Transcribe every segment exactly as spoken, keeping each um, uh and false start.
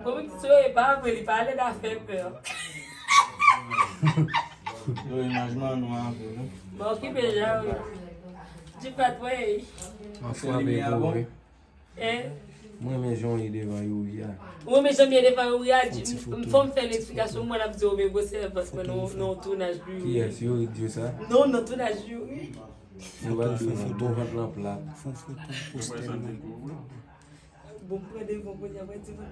Kòm ki sou e pa vre, li pa lèd a fè pè. Yo, imaj manno a vre, non? Mwen okipe jan wi. Di fèt, wi. Mwen frape pou ou, wi. Eh? Mwen renmen jan w ye devan Youri a. Ou renmen jan m ye devan Youri a? Fè yon ti foto. Fò m fè l eksplikasyon, mwen ap di w, men gwo sèvant mwen nan, nan tounaj Youri. Kiyès? Youri k di w sa? Non, nan tounaj Youri. Yo va di w nan bon vant lan plat. Fè yon foto, poste l non. Bon, m pran devan kounye a, mwen di nou.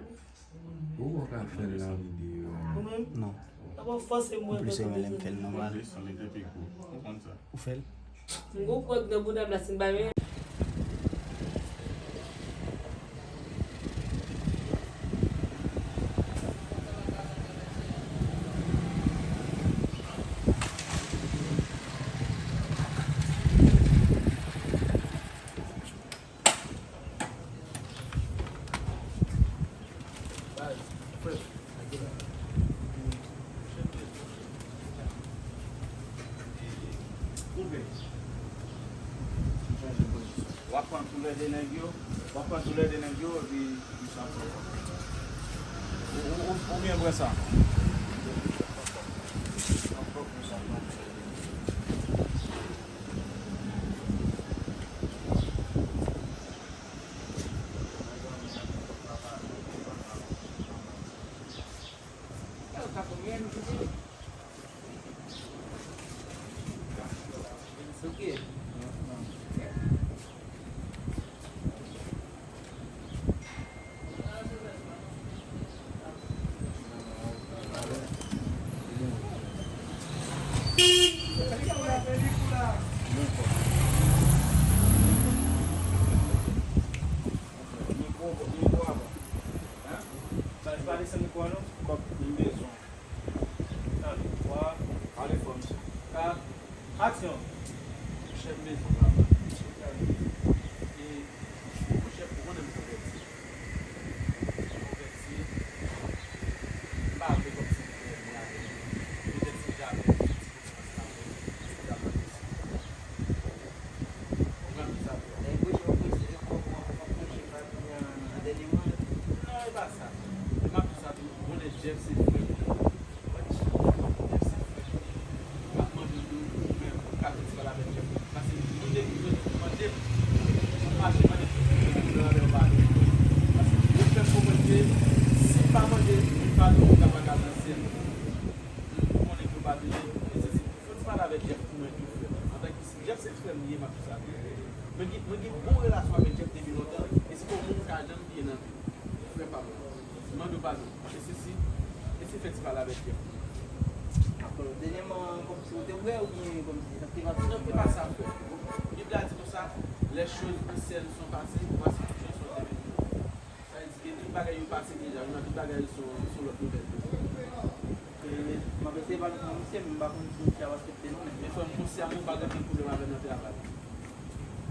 Ou poko ka fè l nan videyo a. Ou menm? Non. Aba fòse mwen. Ou plis renmen lè m fè l nòmal. Ou fè l? M gon kòd nan bouda m la, si m pa renmen. W ap pran toulède nèg yo, w ap pran toulède nèg yo, epi ou sa pran. Ou, ou, ou, ou byen pran sa. Sa, li pa desann mikwo a non? Kòb, li bezwen. Tande, twa. Ale fò, mesye. Kat. Aksyon. Chèf mezon la. E, mon chèf, ou konnen m konvèti. M konvèti. M pa vle kòmsi m fè mwen avèk ou. Petèt si jamè ti konferans la, m ta pral deside. Ou konprann sa vre? Lè preche, w ap preche, lè w ap preche, pa vin nan dènye moman. Non, e pa sa. E m ap di sa tou, konnen Jeff se frè m. Jeff se frè m. M ap mande w tou, ou menm, ou ka fè ti pale avèk Jeff. Paske moun de, moun de mande m, m mache mande tout moun ki vle avè yo padon. Paske yo fè m konprann ke si m pa mande moun padon, m ka pa ka nan syèl. Ou konnen ke yo pa vle, e se, se, fò ti pale avèk Jeff pou mwen tou, frè m. Antanke Jeff se frè m li ye, m ap di sa tou. Mwen gen, mwen gen bon relasyon avèk Jeff depi lontan, e se pa yon moun m ka janm bliye nan vi m. Frè pa m. Mande w padon. E se si, e se fè ti pale avèk Jeff. Bon, dènyèman, kòmsi ou te wè oubyen kòmsi sa te pase? Non, se pa sa, frè. Bib la di konsa, les choses anciennes sont passées, voici toutes choses sont devenues nouvelles. Sa vle di ke tout bagay yo pase deja, wi, nan tout bagay yo se yon, se yon lòt nouvèl. E, m ap eseye pale pou misye, men m pa konn si misye ap aksepte non, men. Men frè m, konsyan m, ou pa gen anpil pwoblèm avè m nan travay.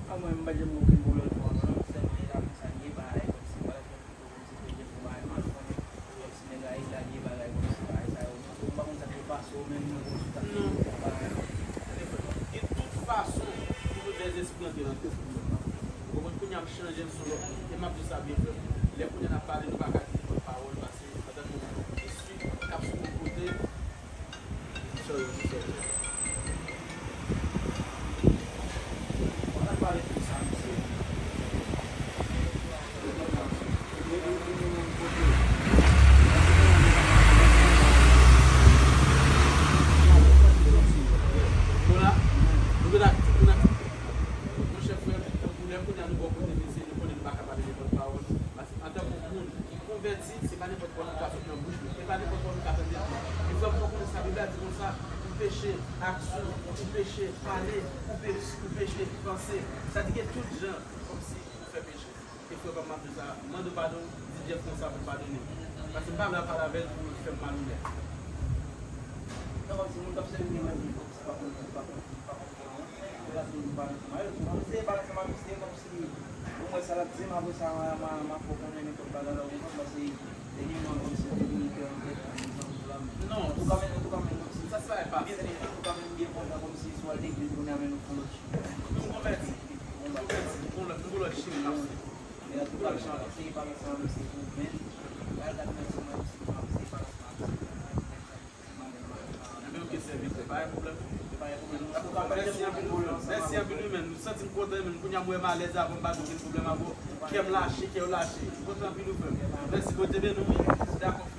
A, mwen, m pa janm gen okenn pwoblèm pou mwen, non. Sèlman, e la konsa l ye, bagay kòmsi, bagay kòmsi, kòmsi, kòmsi, bagay mal, ou konnen, kòmsi nèg la, e lage bagay kòmsi, bagay sa yo. M pa konn sa k te pase w menm, mwen konn sou sa k te pase w, bagay. Tande frè m, gen tout fason pou nou fè lèzespri antre nan tèt nou. Ou konprann? Kounye a m chanje m sou lòt moun. E m ap di sa byen frè m. Lè kounye a n ap pale, nou pa ka di nenpòt pawòl, paske antanke yon moun ki sou, k ap sou yon kote, sorry, sorry. Ann pale de sa, mesye. Monchè frè m, tankou lè kounye a nou bò kote mesye, nou konnen nou pa ka pale nenpòt pawòl. Paske antanke yon moun ki konvèti, se pa nenpòt pawòl ki ka sot nan bouch nou. E pa nenpòt pawòl nou ka tande. E frè m, fò w konnen sa Bib la di konsa, ou peche aksyon, ou peche pale, ou pe-, ou peche panse. Sa di ke tout jan, kòmsi ou fè peche. E frè pa m ap di sa, mande w padon, di Jeff konsa pou l padone w. Paske m pa vle al pale avè l pou l fè m mal onèt. Non, kòmsi moun k ap sèvi m, mwen di, kòmsi pa konn, pa konn, pa konn gen wont, relasyon nou pa ansanm avè l. Mwen eseye pale ansanm avè l, se kòmsi, bon, mwen sa l ap di m, apre sa, m a, m a, m a fè w konnen nenpòt bagay la, ou konprann, paske dènyèman, kòmsi, ou te vin fè yon tèt, yon zanmi la, men. Non. Antouka, men, antouka, men, kòmsi, sa se bagay pase. Antouka, men, m byen kontan, kòmsi, si w al legliz, kounye a, men, nou fè yon lòt chimi. Nou konvèti. Nou konvèti, nou gon lòt, nou gon lòt chimi n ap suiv. Men antouka, m ap eseye pale ansanm avè l, se pou, men, bagay la t mèsi. M kontan, men kounye a m wè m alèz avè w, m pa gen okenn pwoblèm avè w. Kè m lache, kè w lache. M kontan anpil ou frè m. Mèsi, Bondye beni w, wi. Dakò, frè.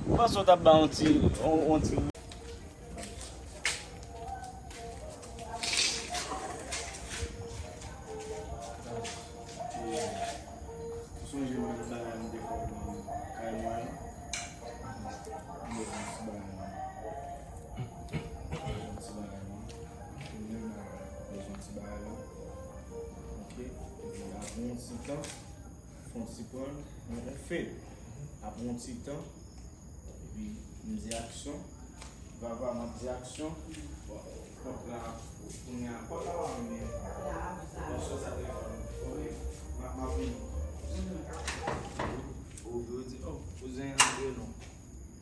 Ou panse w t ap bay yon ti, yon, yon ti Ou sonje menm bagay m te fè w nan kay mwen an? M bezwen ti bagay la. M bezwen ti bagay la. Ou menm la, bezwen ti bagay la. Ok? Epi apre yon ti tan, fè yon ti prann, yon, yon fed. Apre yon ti tan, epi m di aksyon. Vava, m ap di aksyon. Bon, pòt la, kounye a, pòt la pa menm ye. Bon, sòti a telefòn. Ok, m ap, m ap vini. Ou, ou di, oh, kouzen, antre non.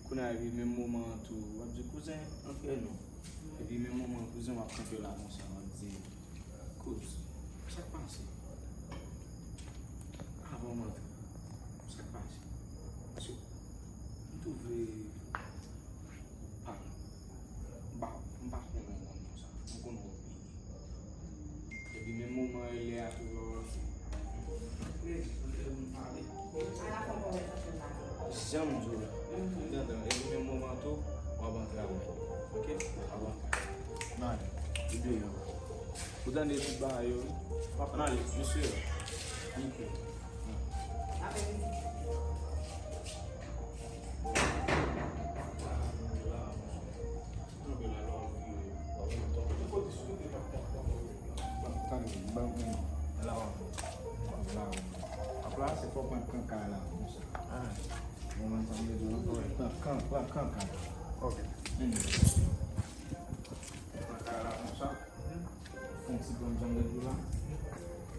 Kounye a, epi menm moman an tou, w ap di, kouzen, antre non. Epi menm moman an, kouzen, w ap kanpe la konsa, w ap di, kouz, sa k pase? Avan m antre, sa k pase? Paske m twouve ou pa, m pa, m pa konnen w konn konsa. M konnen w vini. Epi menm moman e lè a tou lè w ap vini. Antre, antre, moun pale. Jan m di w la. Ou tande? Epi menm moman tou, w ap antre avè l. Ok? W ap antre. Nan, li deyò. Ou tande tout bagay yo, wi. W ap pale, mesye. Ok. Tande, ban mwen la, la, la. Ap la, se fò pran kanka la, konsa. Ah. Bon, mwen, sa m vle di w, pran kan, pran kanka la. Ok. Pran kanka la, konsa. Fè yon ti pran jan de dlo la.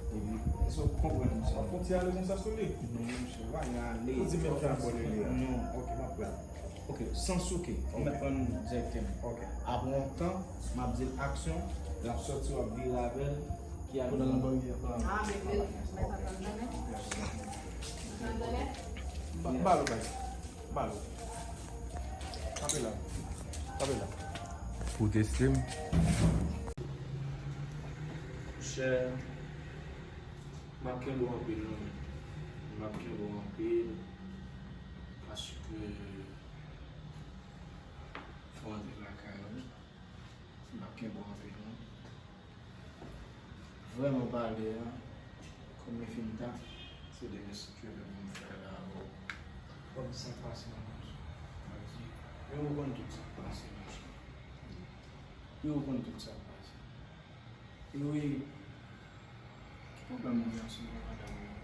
Epi, èske w konprann, mesye? Fè yon ti ale konsa sou li. Non, mesye, w pa gen ale. Ou di menm jan bò li ye a. Non. Ok, m ap pran. Ok, san souke. Ou mèt pran dirèkteman. Ok. Apre yon tan, m ap di l aksyon, l ap sòti, w ap vire avè l, ki al nan baryè. Ah, men, men, men, sa tann nan, men. Nan dèyè. Ba, ba l, bay. Ba l. Kanpe la. Kanpe la. Pou teste m. Monchè, m ap kenbe w anpil, non. M ap kenbe w anpil. Paske fò w antre lakay ou. M ap kenbe w anpil, non. Vrèman pale a, kòm li fin ta, se de mesaj ke m fè la avè w. Kòm sa k pase nan mache. M ap di, men ou konn tout sa k pase, monchè. Yo konn tout sa k pase. Wi. Ki pwoblèm ou gen ansanm ak madanm ou?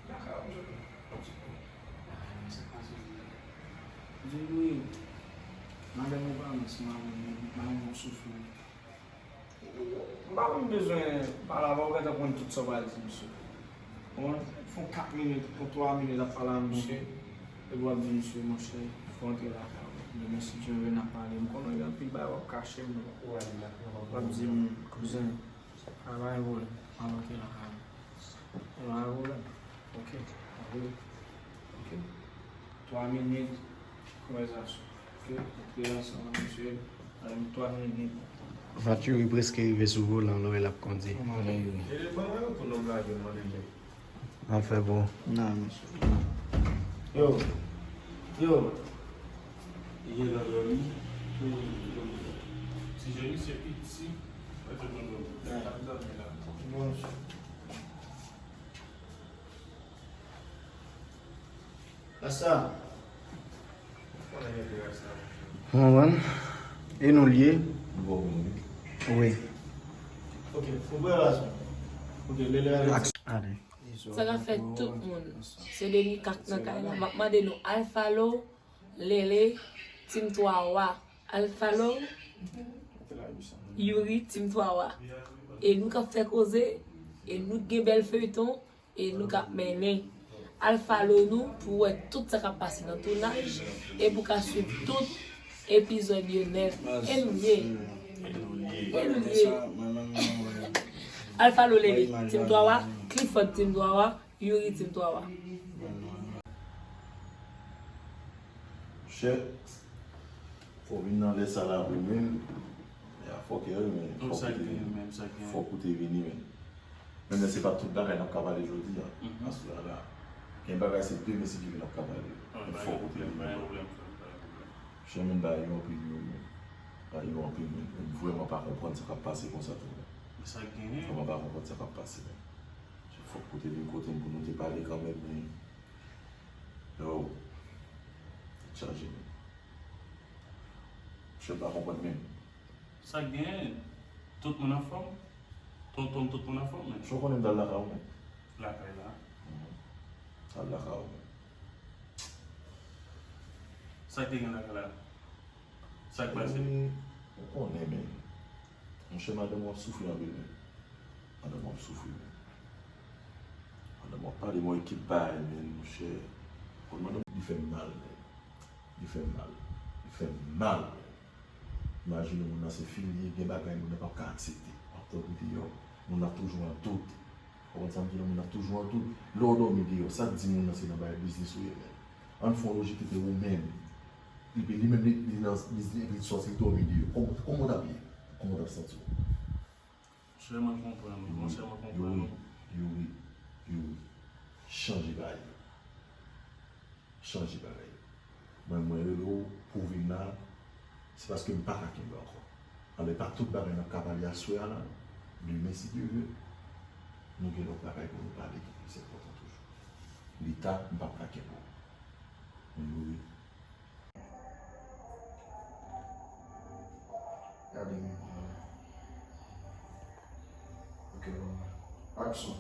Dakò, m jwenn yon ti pwoblèm. Sa k pase? Di wi. Madanm ou pa ansanm avè m, madanm ou soufri. M pa menm bezwen pale avè w, ou gentan konn tout sa w pral di misye. Bon, fè yon kat minit, fè yon twa minit ap pale a misye. Epi w ap di misye, monchè, fò w antre lakay ou. Demen, si Dye vle, n ap pale. M konnen gen anpil bagay w ap kache m. W ap di m, kouzen, pa gen pwoblèm, m ap antre lakay ou. Pa gen pwoblèm. Ok, antre. Ok. Twa minit, konvèsasyon. Ok, antre ansanm ak misye. Twa minit. Vatiri prèske rive sou volan, lè w wè l ap kondi. Mwen menm. E lè ban mwen oto nonm la, yo mande li. An fè bon. Non, mesye. Yo. Yo. Li gen nan joli. Ti joli se piti. Mwen te konn wè. Bon. Rasta. Ou konprann? E nou l ye? Wi. Ok, ou pran rason. Ok, lele ale. Ale. Sa ka fè tout moun. Se de Mika k nan kay la. M ap mande nou, Alphalo, Lele, Team Twa Wa. Alphalo, Youri, Team Twa Wa. E nou k ap fè koze, e nou k gen bèl feyton, e nou k ap mennen. Al follow nou pou w wè tout sa k ap pase nan tounaj, e pou w ka swiv tout Epizòd yo nèf. E nou ye. E nou ye. Alpha Lolele, Team twa wa. Clifford, Team twa wa. Youri, Team twa wa. Shit. Fò vin nan lè sa la pou mwen. Ya, fòkè wi, men fòk ou te vini. Fòk ou te vini, men. Men, men se pa tout bagay n ap ka pale jodi a. Aswè a la. Gen bagay se demen si Dye vle n ap ka pale. Men fòk ou te vini. Chè, men bagay yo anpil, yo, men. Bagay yo anpil, men. Men m vrèman pa konprann sa k ap pase konsa tou, men. Vrèman pa konprann sa k ap pase, men. Fòk ou te vin kote m pou nou te pale kanmenm, men. Yo, tèt chaje, men. Chè, m pa konprann menm. Sa k genyen? Tout moun anfòm? Tonton, tout moun anfòm, men. Chè, w konnen m t al lakay ou, men. Lakay la? Mhm. T al lakay ou, men. Sa k te gen lakay la? Sa k pase? Ou konnen, men. Monchè, madanm w ap soufri anpil, men. Madanm w ap soufri, men. Madanm w ap pale m yon ekip bagay, men, monchè. Konn madanm li fè m mal, men. Li fè m mal. Li fè m mal, men. Imajine moun nan se fi l ye, gen bagay moun nan p ap ka aksepte. W ap dòmi deyò, moun nan ap toujou an dout. Ou konprann sa m di w la, moun nan ap toujou an dout. Lè w dòmi deyò, sa k di moun nan se nan bagay biznis ou ye, men. Ann fè yon lojik ki te ou menm. Epi li menm, li, li nan biznis, epi li sòti, li dòmi deyò. Kòman, kòman w t ap ye? Kòman w t ap santi w? Monchè, mwen konprann ou. Monchè, mwen konprann ou. Youri, Youri, Youri. Chanje bagay yo. Chanje bagay yo. Mwen, mwen rele w pou w vin la, se paske m pa ka kenbe ankò. Anben, pa tout bagay n ap ka pale aswè a la. Demen, si Dye vle, nou gen lòt bagay pou nou pale ki plis enpòtan toujou. Li ta, m p ap ka kenbe w. Men Youri, Gade men. Ok, bon. Aksyon.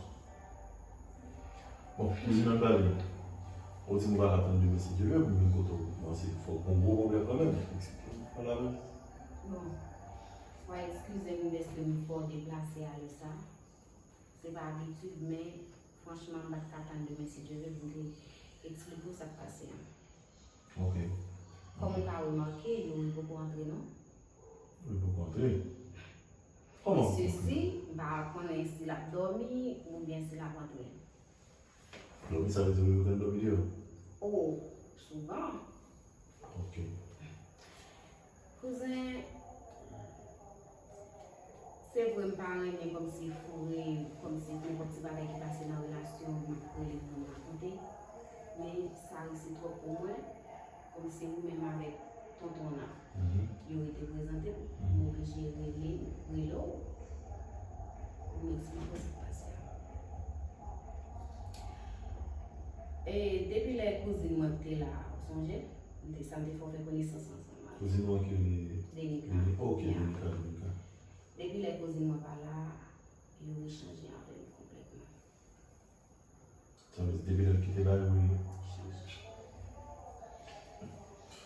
Bon, kouzin nan pale. Ou di m ou pa ka tann demen si Dye vle pou m vin kote w. Bon, se fòk gon gwo pwoblèm kanmenm. Eksplike m. Pale avè m. Bon, w a eskize m dèske m fè w deplase ale sa. Se pa abitid, men franchman, m pa t ka tann demen si Dye vle pou m te eksplike w sa k pase a. Ok. Kòm ou ka remake, Youri poko antre non. Youri poko antre? Kòman poko antre? Sisi, m pa konnen si l ap dòmi oubyen si l ap antre. Dòmi, sa vle di Youri konn dòmi deyò? Oh, souvan. Ok. Kouzen, se vre m pa renmen kòmsi foure, kòmsi nenpòt ti bagay ki pase nan relasyon m ap rele pou m rakonte, men sa riske twòp pou mwen, kòmsi ou menm avèk tonton an, yo rete prezante m, m oblije rele, rele w, pou m eksplike w sa k pase a. E depi lè kouzin mwen te la, ou sonje? M te, sa m te fè w fè konesans ansanm avè l. Kouzin ou an ki rele Denika. Denika, ok, ya. Denika, Denika. Depi lè kouzin mwen pa la, Youri chanje avè m konplètman. Sa vle di depi lè l kite la, Youri chanje.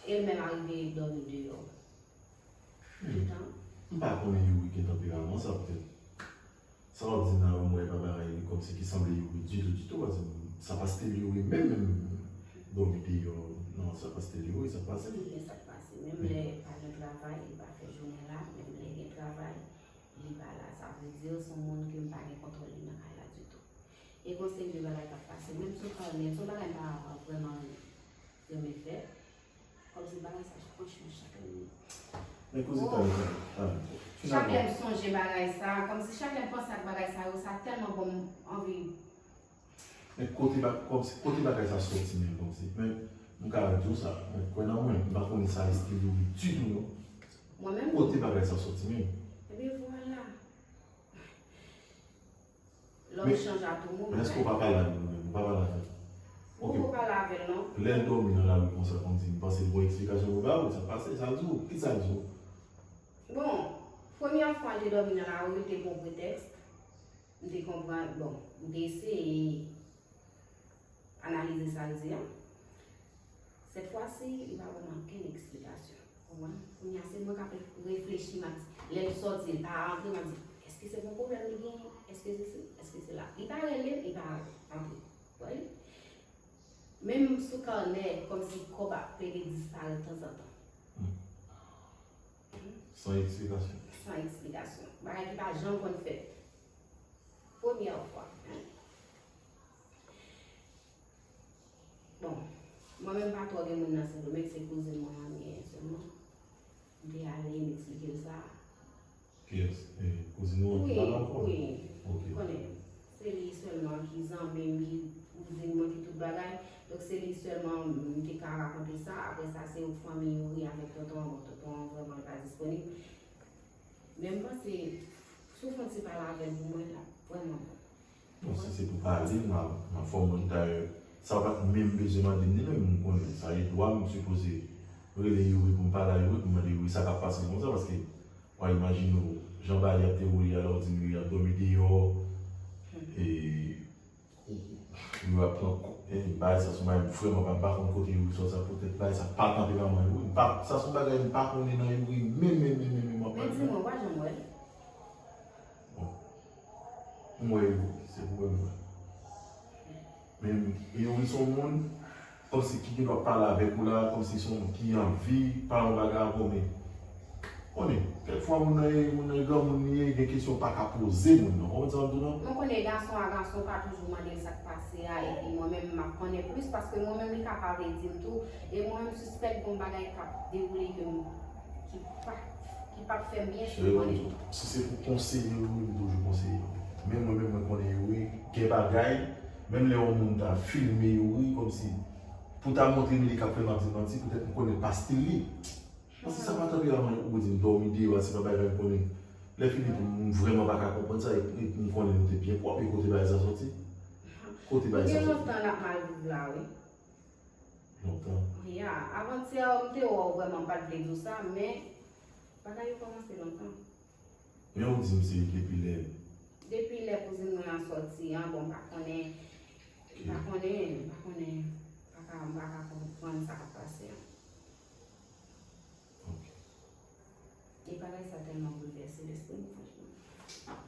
E l menm arive dòmi deyò. Hmm. Toutan. M pa konnen Youri gen tanperaman sa, petèt. Sa w ap di m la, m wè pa bagay kòmsi ki sanble Youri ditou, ditou, paske sa pa stil Youri menm, menm dòmi deyò, non, sa pa stil Youri, sa k pase? Ebyen, sa k pase? Menm lè pa gen travay, li pa fè jounen la, menm lè gen travay, li pa la. Sa vle di, se yon moun ke m pa gen kontwòl li nan kay la ditou. E gon seri de bagay k ap pase, menm sou Carnet, se yon bagay m pa vrèman renmen fè. Kòmsi bagay sa, franchman, chak lè m... Men koze ta yo, ta yo. Chak lè m sonje bagay sa, kòmsi chak lè m panse ak bagay sa yo, sa tèlman ban m anvi. Men kote ba-, kòmsi, kote bagay sa sòti menm kòmsi? Men, m ka di w sa, men kwè nan mwen, m pa konnen sa estil Youri ditou non. Mwen menm? Kote bagay sa sòti menm? Ebyen, vwala. Lòm chanje a tou moman. Men èske w pa pale avè l ou menm? Ou pa pale avè l? Ok. Ou poko pale avè l non. Lè l dòmi nan lari konsa, kòmsi m panse l gon eksplikasyon pou l ba ou, sa k pase, sa l di w? Kisa l di w? Bon, premyè fwa l te dòmi nan lari, l te pran pretèks. M te konprann, bon, m te eseye analize sa l di a. Sèt fwa si, li pa ban m okenn eksplikasyon. Konprann? Kounye a, se mwen k ap reflechi, m ap di, lè l sòti, l pa rantre, m ap di, èske se yon pwoblèm li genyen? Èske se si? Èske se la? Li pa rele m, li pa rantre. Wè? Menm sou Carnet, kòmsi kòb ap plede disparèt tanzantan. Hmm. San eksplikasyon. San eksplikasyon. Bagay ki pa janm konn fèt. Premyè fwa. Bon, mwen menm pa twò gen moun nan Sendomeng, se kouzin mwen an m genyen sèlman. M te ale, m eksplike l sa. Kiyès? Eh, kouzin ou an ki pa nan kò? Wi, wi. Ou konnen, se li sèlman ki zanmi m, ki kouzin mwen, ki tout bagay. Donk, se li sèlman m te ka rakonte sa. Apre sa, se fanmi Youri avèk tonton an. Bon, tonton an vrèman li pa disponib. Men m panse, si w fè yon ti pale avè l pou mwen, l ap vrèman bon. Bon, si se pou pale, m a, m a fè w konn dayè. Sa w pa t menm bezwen mande m li menm, m konnen. Sa e dwa m, m sipoze rele Youri pou m pale a Youri, pou m mande Youri sa k ap pase konsa, paske w a imajine w, jan bagay ap dewoule a la, w di m Youri ap dòmi deyò, e Youri ap pran ko-, e bagay sa se yon bagay m vrèman pa, m pa konn kote Youri sòti sa, poutèt bagay sa pa tanperaman Youri. M pa, sa se yon bagay m pa konnen nan Youri menm, menm, menm, menm, menm, m ap pale. Men di mwen, w pa janm wè l? Bon. M wè Youri, se pou wè m wè. Men Youri se yon moun, kòmsi ki gen dwa pale avèk ou la, kòmsi se yon moun ki anvi pale yon bagay avè w, men konnen, kèk fwa moun nan e, moun nan e granmoun li ye, gen kesyon w pa ka poze moun nan. Konprann sa m di w lan? Mwen konnen gason a gason pa toujou mande l sa k pase a, epi mwen menm m ap konnen plis, paske mwen menm li ka pa vle di m tou, e mwen menm m sispèk gen yon bagay k ap dewoule ke m, ki pa, ki p ap fè m byen si m konnen. Si se pou konseye Youri, m toujou konseye Youri. Men mwen menm, mwen konnen Youri gen bagay, menm lè yon moun ta filme Youri, kòmsi pou ta montre m li k ap fè m ap di manti, poutèt m konnen l pa stil li. Paske sa pa tanperaman ou di m dòmi deyò a, se pa bagay m konnen. Lè fini tou, m vrèman pa ka konprann sa, e m konnen nou te byen pwòp, e kote bagay sa sòti? Kote bagay sa sòti? Gen lontan n ap mal viv la, wi. Lontan. Ya, avantyè, m te wè w vrèman, m pa t vle di w sa, men bagay yo kòmanse lontan. Men ou di m se depi lè. Depi lè kouzin mwen an sòti an, bon, m pa konnen, m pa konnen, m pa konnen, m pa ka, m pa ka konprann sa k ap pase an. Ok. E bagay sa tèlman boulvèse lespri m, franchman.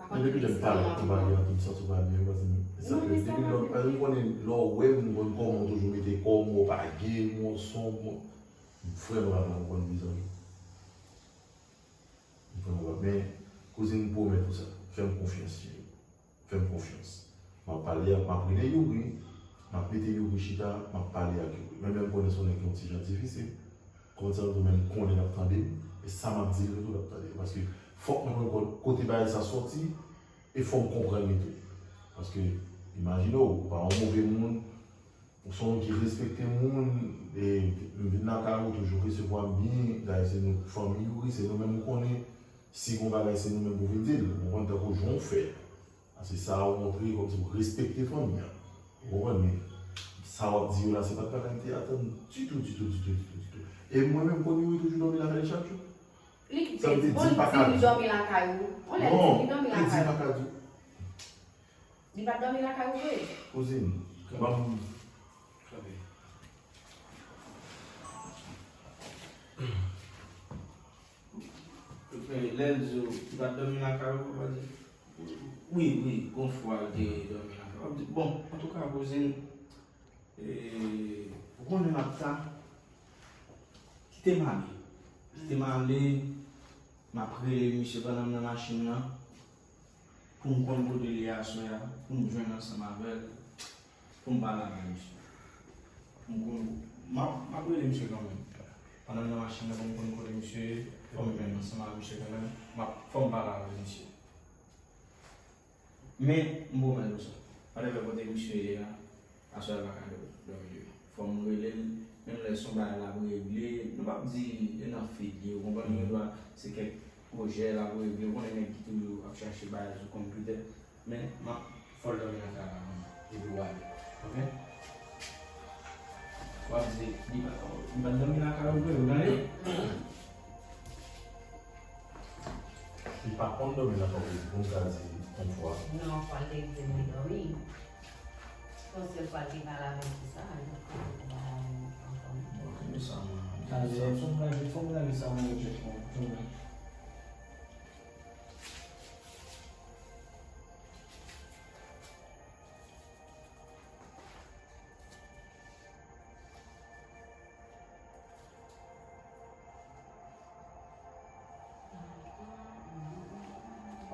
Men depi lè m pale ak ou bagay an, m santi w pa byen, paske m, e sa fè depi lè m, paske m konnen lè w wè m, m konn kòman w toujou mete kò w, m wè w pa gen, m wè w sonb, m vrèman pa konprann mezanmi. M vrèman pa, men kouzin m pwomèt ou sa, fè m konfyans cheri. Fè m konfyans. M ap pale ak, m ap rele Youri, m ap mete Youri chita, m ap pale ak Youri. Menm lè m konnen se yon nèg ki yon ti jan difisil, konn sa m di w, men m konnen l ap tande m, e sa m ap di l tou l ap tande m. Paske fòk nou konn ko-, kote bagay sa sòti, e fò m konprann li tou. Paske, imajine w, ou pa yon move moun, ou se yon moun ki respekte moun, e m vin lakay ou, toujou resevwa m byen, dayè se nou fanmi Youri, se nou menm ou konnen, si gon bagay se nou menm pou vin di l, ou konprann, tankou jan w fè. A se sa ou montre kòmsi ou respekte fanmi an. Ou konprann? Men sa w ap di yo la, se pa t bagay m te atann ditou, ditou, ditou, ditou, ditou. E mwen menm, konnen wi toujou dòmi lakay li chak jou. Li te di, bon, li di li dòmi lakay ou. On lè li di li dòmi lakay ou. Non, li di m pa ka di. Li pa t dòmi lakay ou vre? Kouzin, ban m. Lè l di w li pa t dòmi lakay ou, papa di, wi, wi, gon fwa l te dòmi lakay ou. W ap di, bon, antouka, kouzin, e, ou konnen m ap ta, kite m ale. Kite m ale, m ap rele misye pandan m nan machin nan. Pou m konn kote l ye aswè a, pou m jwenn ansanm avè l, pou m pale avè misye. Pou m konn, m ap, m ap rele misye kanmenm. Pandan m nan machin nan, pou m konn kote misye ye, fò m jwenn ansanm avè misye kanmenm, m ap, fò m pale avè misye. Men, m pwomèt ou sa, whatever kote misye ye a, aswè a l pa ka dòmi deyò. Fò m rele l, menm lè se yon bagay l ap regle, nou p ap di e nan figi, ou konprann, gen dwa se kèk pwojè l ap regle, ou konnen nèg ki toujou ap chache bagay sou konpitè, men m ap fè l dòmi nan kay la, epi w ale, oke? W ap di, li pa, li pa t dòmi lakay ou vre, ou tande? Li pa konn dòmi lakay ou, pou m ka di yon fwa. Non, fwa l te di m li dòmi. Se yon sèl fwa l te pale avè m, se sa, li pa pale avè m ankò. Bon, se sa, mwen. Gade, fò m gade, fò m gade sa mwen tèt mwen, tou mwen.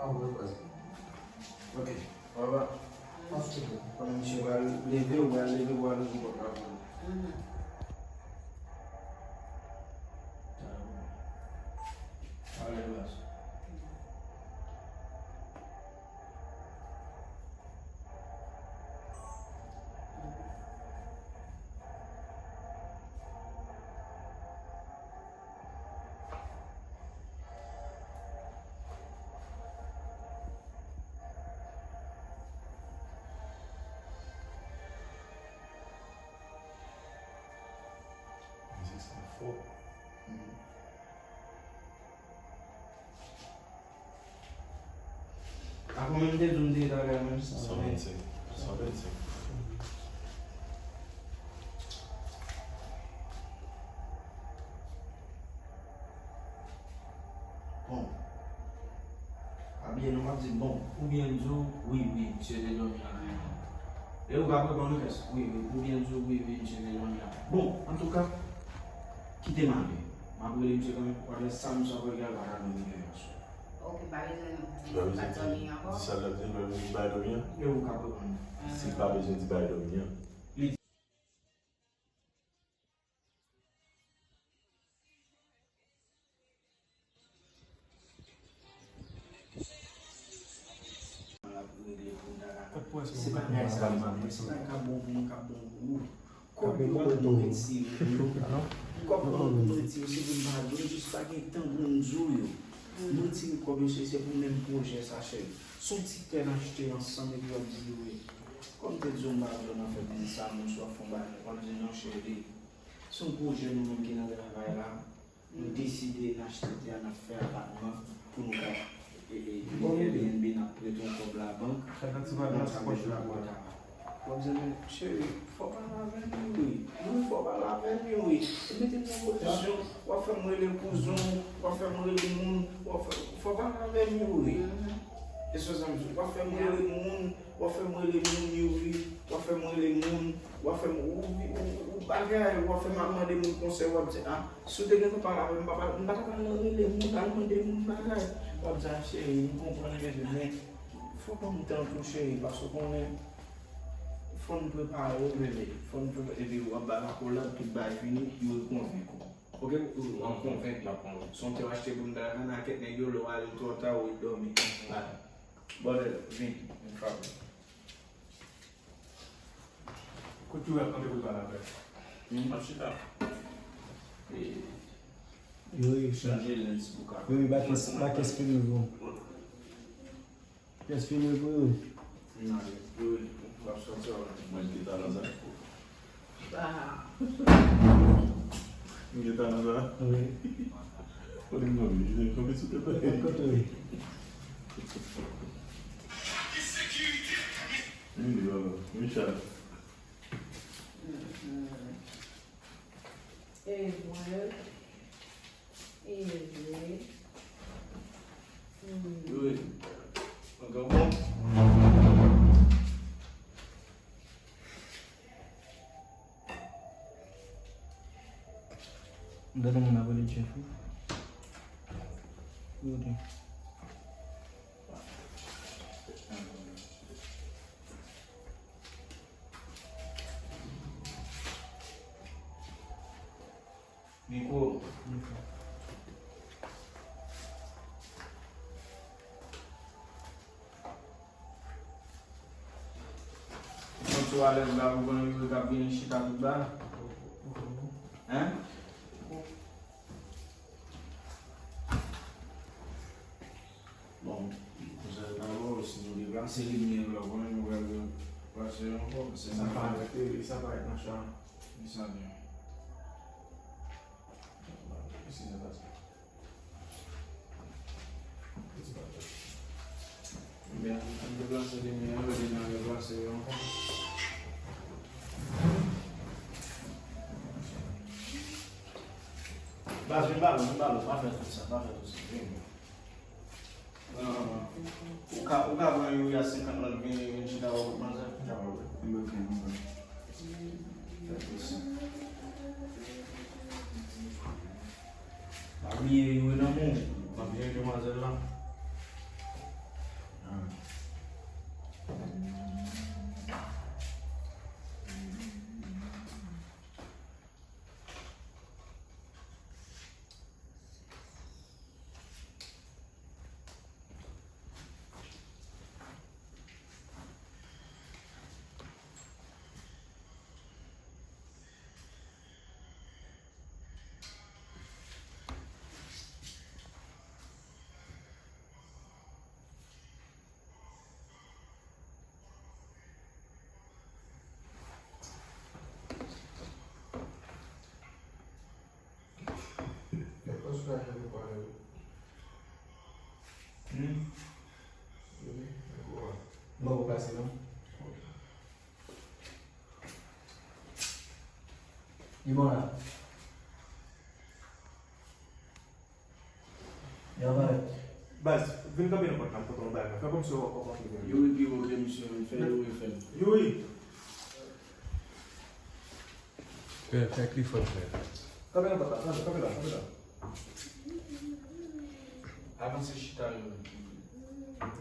Ah, mwen prèske. Ok. Papa. Pandan misye pral leve, ou pral leve, ou pral ouvri pòt la pou li. Mhm. Alèz baz. Mizik sa fò. A konbyen m te di w m te ye talè a menm? San vennsenk. San vennsenk. Bon. Abyen nou p ap di bon. Oubyen m di w, wi, wi, misye te dòmi lakay mwen. E ou ka reponn wi, wi, wi, oubyen m di w, wi, wi, misye te dòmi lakay. Bon, antouka, kite m ale. M ap rele misye kanmenm, w ap wè sa misye ap regle a, l pa ka dòmi deyò sou. Ok, pa bezwen di sa l ap di, lè l di bay dòmi an. E ou k ap reponn. Si l pa bezwen di bay dòmi an. Li di. L ap regle pou m ta ka. Se pa bagay sa m ap fè, se pa ka bon pou mwen, ka bon pou ou. Kòb yo pou m retire yo. Kòb yo pou m retire yo, se pou m pa jwe, jis pa gen tan pou m di w yo. M retire kòb yo, se, se pou menm pwojè sa, cheri. Se yon ti tè n achte ansanm epi w ap di wi. Kòm te di w m pa vle nan fè biznis sa, moun sou ap fè yon bagay, w ap di non, cheri. Se yon pwojè nou menm ki nan travay la. Nou deside n achte tè a, n ap fè apatman pou nou ka, e, e, li Airbnb, n ap prete yon kòb labank pou nou ka mete yon kòb ta. W ap di men, cheri, fò w pale avè m wi. Wi, fò w pale avè m wi. Ou mete m nan pozisyon, w ap fè m rele kouzon, w ap fè m rele moun, w ap fè, fò w pale avè m wi. E sa zanmi, w ap fè m rele moun, w ap fè m rele moun wi. W ap fè m rele moun, w ap fè m, ou, ou, ou, ou bagay, w ap fè m al mande moun konsèy, w ap di, a, si w te gentan pale avè m, m pa, m pa ta pral nan rele moun, al mande moun bagay. W ap di, a, cheri, m konprann, bebe, men fò w ban m tan tou, cheri, paske w konnen, fò n prepare w, bebe, fò n prepare, epi w ap ba l akolad, tout bagay fini, yo rekonvenk ou. Ok, ou, ou an konvenk, m ap konvenk. Se yon tè w achte pou m ta nan kèk nèg yo, lè w ale twò ta, ou ret dòmi. Bòdèl, vin, vin frape. Kote w ap kanpe pou l pale avè w? M ap chita. E, chanje lens pou ka. Wi, wi, ba kès, ba kès fini, bro. Kès fini pou yo. Nan, wi, wi, w ap sòti a. Mwen, m gen talan sa. Ah. M gen talan sa. Wi. Kote m konn, m gen konn sou tèt la. Kote wi. Vini, baba. Vini, Richard. Mhm. E vre. E vre. Hmm. Wi. Ankò bon. M tande moun ap rele Jeff wi. Wi, wi. Mikwo. Mikwo. Ou santi w alèz la, ou konnen Youri k ap vini chita tout ba? Hein? Bon, konsa yo ta wè w, si nou deplase limyè la, w konnen nou pral deplase yo ankò, paske sa parèt, sa parèt nan chan. Li sa byen. Isi, se pa sa. Ebyen, ann deplase limyè yo, epi n al deplase yo ankò. Baz, vin ba nou, vin ba nou, pa fè tout sa, pa fè tout sa, vin. Ou ka, ou ka pran Youri a senkant lòt vini, vin chita bò kot manzè. Pa bliye Youri nan men w, m ap jere demwazèl la. M pa wè w pase non. Li bon la. Li anba. Baz, vin kanpe nan pòt la, m kontan yon bagay. Fè kòmsi w ap antre. Youri pi wo ke misye, men fè Youri fè l. Youri! Fè, fè Clifford fè. Kanpe nan pòt la, kanpe, kanpe la, kanpe la. Avanse chita yo.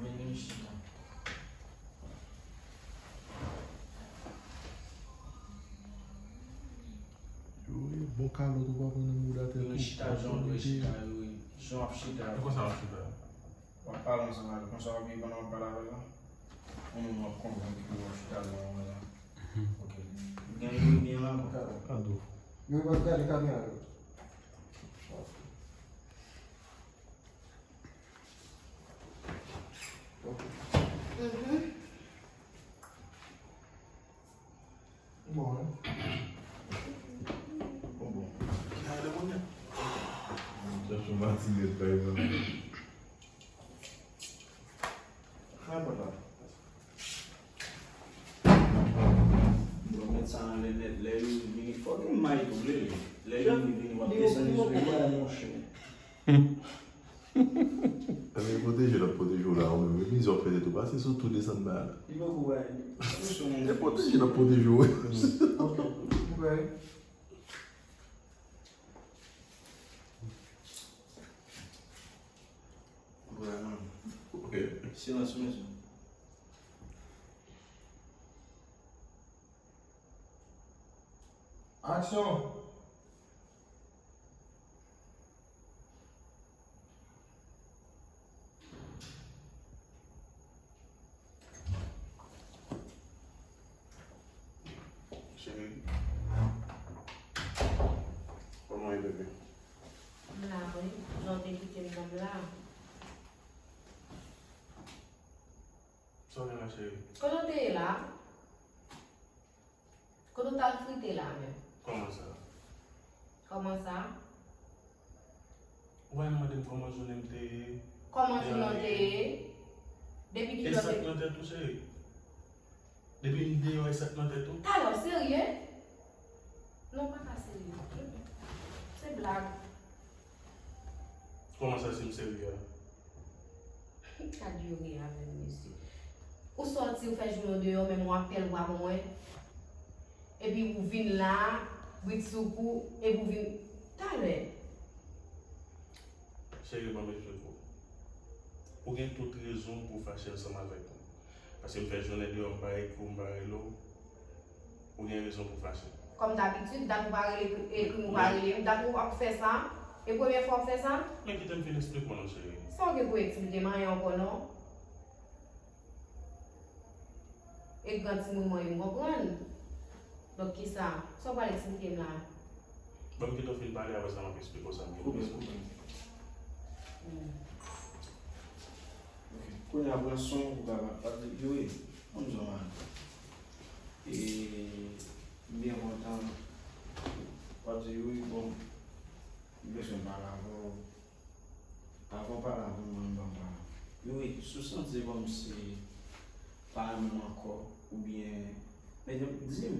Mennen chita. Youri, bon kalòt ou pa pran nan mouda tèt ou. Youri, chita jan w dwe chita, Youri. Jan w ap chita. E konsa w ap chita. W ap pale ansanm avè l. Konsa w ap viv pandan w ap pale avè l la. Yon moun w ap konprann ki pou w ap chita jan w wè la. Ok. Gen Youri byen la. Kado. Youri pa gade kamera yo. Mhm. Bon, hein? Bon, bon. Sa se matinèt, pa egzanp. Bon, met sa anlè nèt. Lè Youri vini, fò gen may tou, vle li. Lè Youri vini, w ap desann li sou li. Ebyen, pwoteje l ap pwoteje w la, ou menm. Epi, mizè w ap fè tèt ou pase sou tou desann ba la. Li poko bay. E pwoteje l ap pwoteje w. Ok. Ok. Vrèman. Ok. Silans, mesye. Aksyon! Cheri, kòman w ye, bebe? M la, wi. Jan w te kite m nan, m la. Sa w gen la, cheri? Kote w te ye la? Kote w t al frite la menm? Kòman sa? Kòman sa? Ou pa mande m kòman jounen m te ye? Kòman jounen w te ye? Depi kilè w te... E sa k nan tèt ou, cheri? Depi m deyò, e sa k nan tèt ou? Talè, w serye? Non, pa ka serye. Se blag. Kòman sa, si m serye a? Gad Youri avè m, mesye. Ou sòti, ou fè jounen w deyò, menm yon apèl ou pa ban mwen. Epi ou vin la, brit sou kou, epi ou vin talè. Cheri, ban m eksplike w. Ou gen tout rezon pou w fache ansanm avèk mwen. Paske m fè jounen deyò, m pa ekri w, m pa rele w. Ou gen rezon pou w fache. Kòm dabitid, dat ou pa rele, ekri m, ou pa rele m, dat ou ap fè sa, e premye fwa w fè sa? Men kite m fin eksplike w non, cheri. Sa w gen pou eksplike m anyen ankò non. E gran timoun mwen ye, m konprann. Donk kisa? Sa w pral eksplike m la? Ban m kite w fin pale, apre sa m ap eksplike w sa m gen pou m eksplike. Hmm. Ok. Kounye a pran son ou ka pa, pa di, Youri, ban m di w yon bagay. E, m byen kontan. W ap di, Youri, bon, m bezwen pale avè w. Avan w pale avè m, mwen menm ban m pale avè w. Youri, si w santi se kòmsi pa renmen m ankò, oubyen, men di m.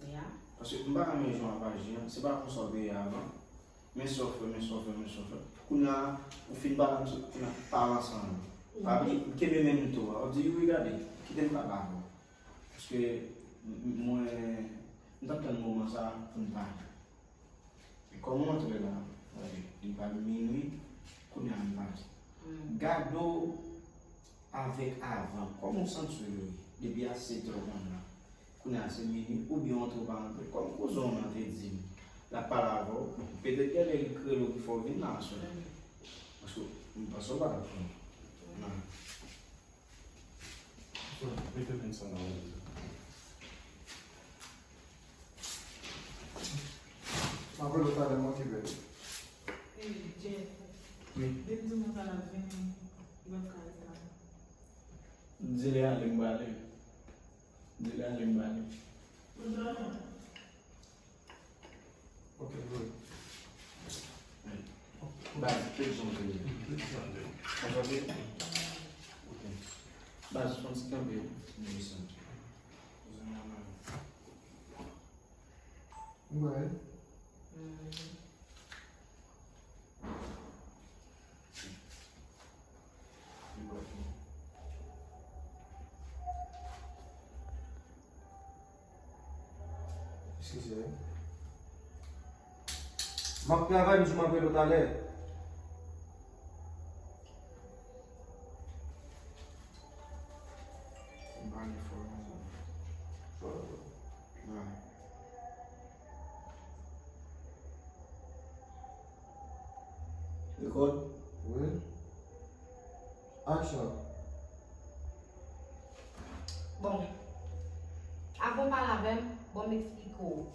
Ya. Paske m pa renmen jan w ap aji an, se pa konsa w te ye avan. Men sa w fè, men sa w fè, men sa w fè. Kounye a, ou fin pale avè m, kounye a, pale ansanm. Pa kenbe menm ton an. W ap di, Youri, gade, kite m pale avè w. Paske m, m, mwen, m t ap tann moman sa a pou n pale. E kòman w antre la, li pral minui, kounye a m pale. Gade w avèk avan, kòman w santi w, Youri? Depi a sèt è w konn la. Kounye a se minui, oubyen w antre w pa antre. Kòm kouzen w nan te di m, l ap pale avè w, petèt gen lè li krele w ki fè w vin la aswè. Paske m panse w pa t ap pran. Non. Mete vin sa nan ou. M ap rele w talè, m okipe. Ey, Jeff. Wi. Vin di moun sa l ap vini, li p ap ka rete la. Di li ale, m prale. Di li ale, m prale. Ou dòmi? Ok, good. Baz, tout jan w te ye. Tout jan w te ye. Konsa w te ye? Ok. Baz, fè yon ti kanpe. Wi. Eskize. M ap travay, m di m ap rele w talè. M pale fò, non. Fò. Wi. Rekòd? Wi. Aksyon. Bon. Avan w pale avè m, ban m eksplike w.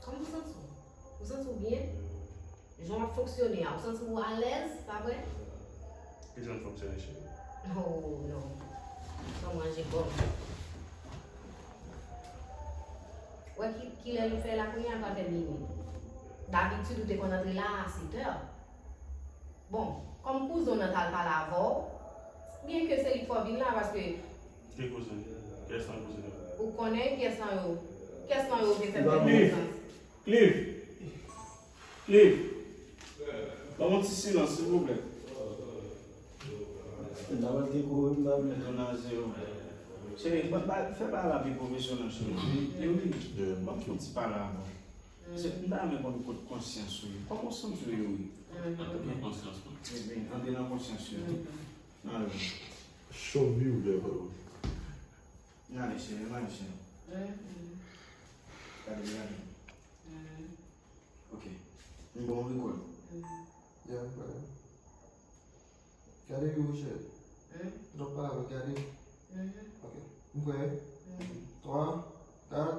Kòman w santi w? Ou santi w byen? Jan w ap fonksyone a, ou santi w alèz, pa vre? Ki jan m fonksyone, cheri? Oh, non. Ban m ranje kò m. Wè ki, kilè nou fè la kounye a, pa fè minui. Dabitid, ou te konn antre la a sèt è. Bon, kòm kouzen w nan t al pale avè w, byenke se li k fè w vin la, paske Ki kouzen? Kiyès nan kouzen yo? Ou konnen kiyès nan yo, kiyès nan yo te fè m fè konesans? Cliff! Cliff! Ban m yon ti silans, silvouplè. M ta pral dekouvri m nan men tonnaze yo. Cheri, fè bagay la pi pwofesyonèl, cheri. Wi, wi. Ban m fè yon ti pale avè w. Se, m ta renmen konn kot konsyans ou ye. Kòman w santi w ye, wi? Antre nan konsyans mwen. Wi, wi, antre nan konsyans ou. N ale. Show me your devil. N ale, cheri, n ale, cheri. Gade, gade. Ok. M bon, m rekòd. Yeah, m pare. Gade yo, chè. Hmm? Donk, pa la, gade. Mhm. Ok. M prè. Mhm. Twa, kat,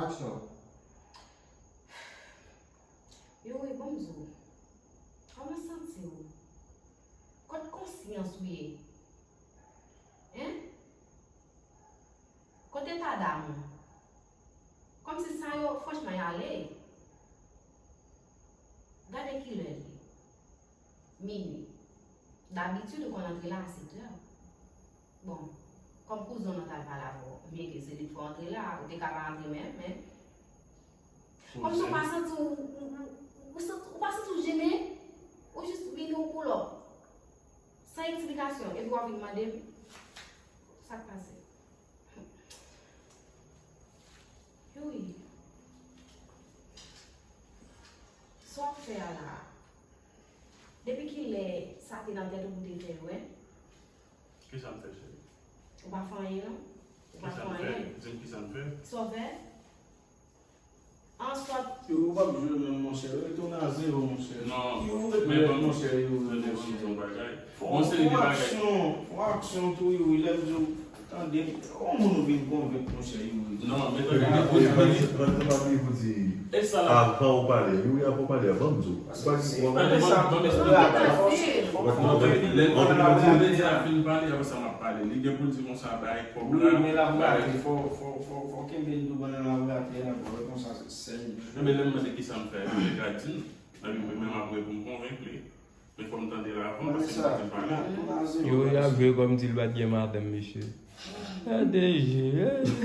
aksyon. Yo, wi, ban m di w. Kòman w santi w? Kot konsyans ou ye? Hein? Kote ta dam ou? Kòmsi sa yo, franchman, y ale. Gade kilè l ye. Minui. Dabitid, ou konn antre la a sèt è. Bon, kòm kouzen w nan t al pale avè w, byenke se li k fè w antre la, ou te ka pa antre menm, men. Kòmsi w pa santi w, ou, ou, ou santi, ou pa santi w jennen? Ou jis vini, ou pull up. San eksplikasyon, epi w ap vin mande m sa k pase. Youri, sa w ap fè a la a? Depi kilè sa te nan tèt ou pou te fè yo, en? Kisa m fè, cheri? Ou pa fè anyen, non? Ou pa fè anyen. Di m kisa m fè. Sa w fè? An sòt. Yo, ou p ap jwe menm, monchè. Yo, retourne à zéro, monchè. Non, yo, men ban m, monchè, yo, tande, ban m di yon bagay. Fò, fò aksyon, fò aksyon tou, yo, lè m di w, tande, yon moun ou vin konvenk, monchè, yo. Non, men tande, depi w vini. E sa la. Avan ou pale, yo, avan ou pale, ban m di w. Ou pa di, ou pa di. Tande sa, ban m, ban m eksplike. Lè m di la fin pale, apre sa m ap pale. Li gen pou l di konsa, bay kòb la. Wi, men la, fò, fò, fò, fò kenbe l tou pandan la, la, la, konsa. Sèl. Ebyen, lè m mande kisa m fè, yo te ka di m. Epi mwen menm apre pou m konvenk li. Men fò m tande l avan, paske m pa di l pa gen. Yo, y ap jwe kòmsi l pa t gen madanm, mesye. Gade je,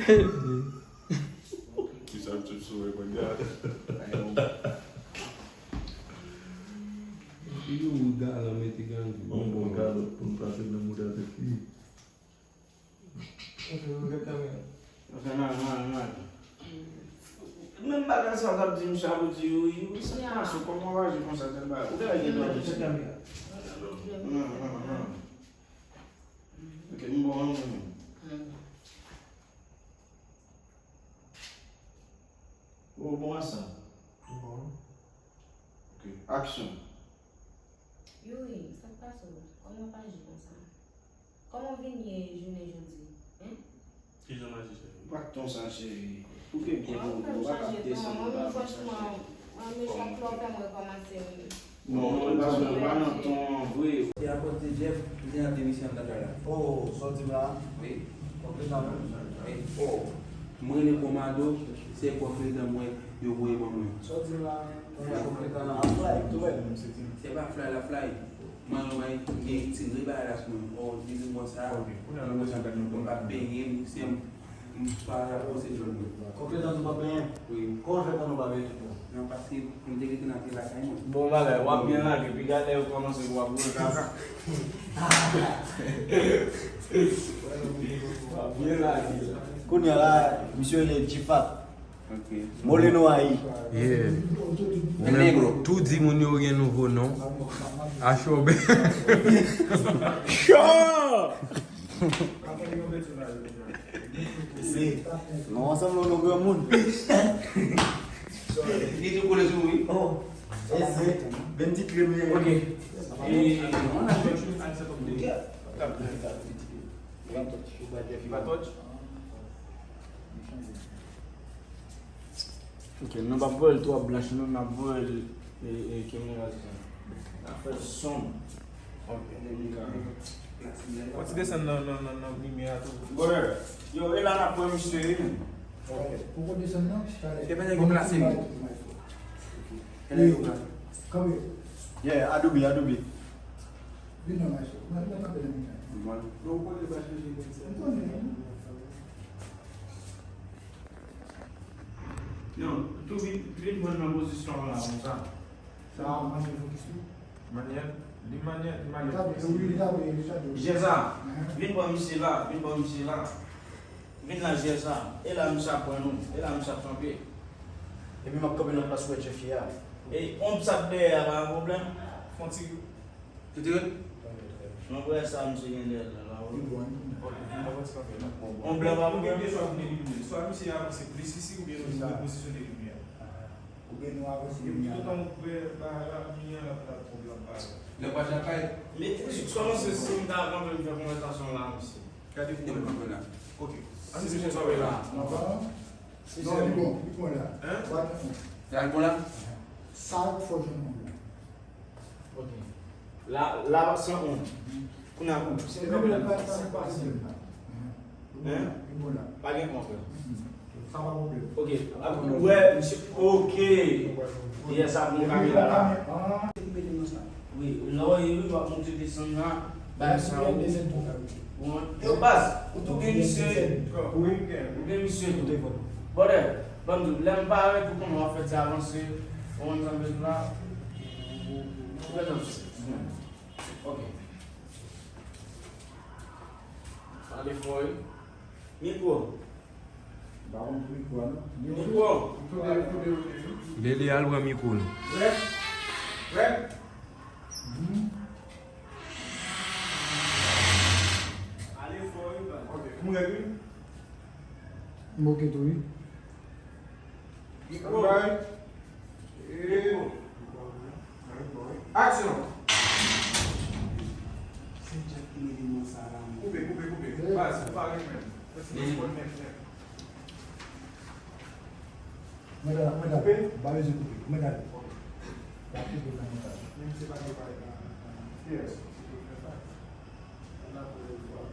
gade je. Kisa m sot sou mwen, mwen gade. Yo, galan mete gangou. Yon bon kalòt pou m pase nan mouda tèt li. Fè mal, mal, mal. Menm bagay sa w t ap di m, Chabouti, wi, wi, sa k pase w, kòman w aji konsa, tèl bagay? Ou genlè gen dwa di sa. Non, non, non. Ok, m bon, m bon. Ou bon a sa? M bon. Ok, aksyon. Youri, sa k pase w? Kòman w ap aji konsa? Kòman w vin ye jounen jodi? Hein? Kijan m aji, cheri? Pa t ton sa, cheri. Pou ke byen pou ou, ou pa t ap desann ou la, franchman. Mwen, mechan twòp, fè m rekòmanse. Non, non, ou pa, ou pa nan ton an vre. Se apòt de Jeff, li te nan demisyon nan dada la. Oh, sa w di m la? Wi. Kòb li nan men m. Wi. Oh. Mwen rele Komado, se pwòf letan mwen, yo voye ban mwen. Sa w di m la? Kòb li nan men m. Ap fly, tou bèl. Se pa fly la, fly. Mwen, mwen, gen tire bagay la sou mwen. O, di nou konsa. Ok, kounye a nou bezwen gade nou. Mwen pa benyen, se m, m pa la pwosedi mwen. Konpetans ou pa benyen? Wi. Kòman fè tan nou pa benyen tout bon? Non, paske m te rete nan te lakay mwen. Bon bagay, w ap byen lage, piga lè yo kòmanse pou w ap gwo kaka. W ap byen lage la. Kounye a la, misye rele G-Fat. Ok. Moleno ayi. Yeah. Ou menm, tou di moun yo gen nouvo non. Achobe. Cho! Se, nou ansanm nou, nou granmoun. Li tou kole sou ou, wi. Oh, e se, benn ti kreme. Ok. E, pa touch. Ok, nou p ap voye l twò blanch, non, n ap voye l, e, e, ki mineral sa? N ap fè l sonm. Ok, delikate. Fò ti desann nan, nan, nan, nan limyè a tou. Brother, yo, e la n ap pran misye, wi, men. Ok. Poko desann nan, talè. Se pa nèg ki plase m. E, kanpe. Yeah, Adobe, Adobe. Vin nan mache. Mwen, mwen kanpe nan mitan. Bon. Non, ou konnen pa chanje konn sa. M konnen. Yo, tou vin, vin pran nan pozisyon an la, konsa. Sa a, manje fokis tou. Manyè, li manyè, li manyè. Li ta wi, li ta wi, li ta wi. Jèza, vin pran misye la, vin pran misye la. Vin la, Jèza. E la, misye ap pran nou. E la, misye ap kanpe. Epi m ap kanpe nan plas ou wè Jeff ye a. E, on sa k dèyè a, pa gen pwoblèm. Fon ti Titire? Nan pwen sa, misye gen lè la, la, wi. On blan pa pou gen de chwa pou elimine. Swa misye avanse plis isi, oubyen nou jwenn pozisyon de limyè. Oubyen nou avanse limyè. Toutan ou pran bagay la, limyè la, la, pwoblèm pa la. Lè pa chakay. Men, kòman se si m ta kanpe m fè konvèsasyon la, misye? Gade pou mwen kanpe la. Ok. Ann di misye kanpe la. Non, li bon, li bon la. Hein? Sa l bon la? Sa fò jwenn on blan. Ok. La, la, san on. Kounye a, se pa pwoblèm. Hein? Pa gen pwoblèm. Sa pa pwoblèm. Ok. Ap, wè, misye, ok. Yè sa bon kamera la. Wi, lè w ye, wi, w ap monte desann la. Bagay sa yo. Bon, yo baz, ou tou gen misye. Ou gen misye tou. Brother, ban m di w, lè m parèt, ou konnen w ap fè ti avanse. Ou konn sa m bezwen la. Ou gen nan misye. Ok. Pale fò, wi. Mikwo. Ba mwen pou mikwo a, non. Mikwo. Lele al pran mikwo nou. Prè? Prè? Ale fò, wi, ba. Ok, m rèd, wi. M ok tou, wi. Mikwo. Mikwo. Aksyon! Se Jeff ki mete mwen sa la, mwen. Koupe, koupe, koupe. Baz, ou pa renmen. Mwen la, mwen la. Koupe? M pa bezwen koupe. Mwen la. Ok. L ap koupe nan montaj. Menm si se pa gen pale. Yes.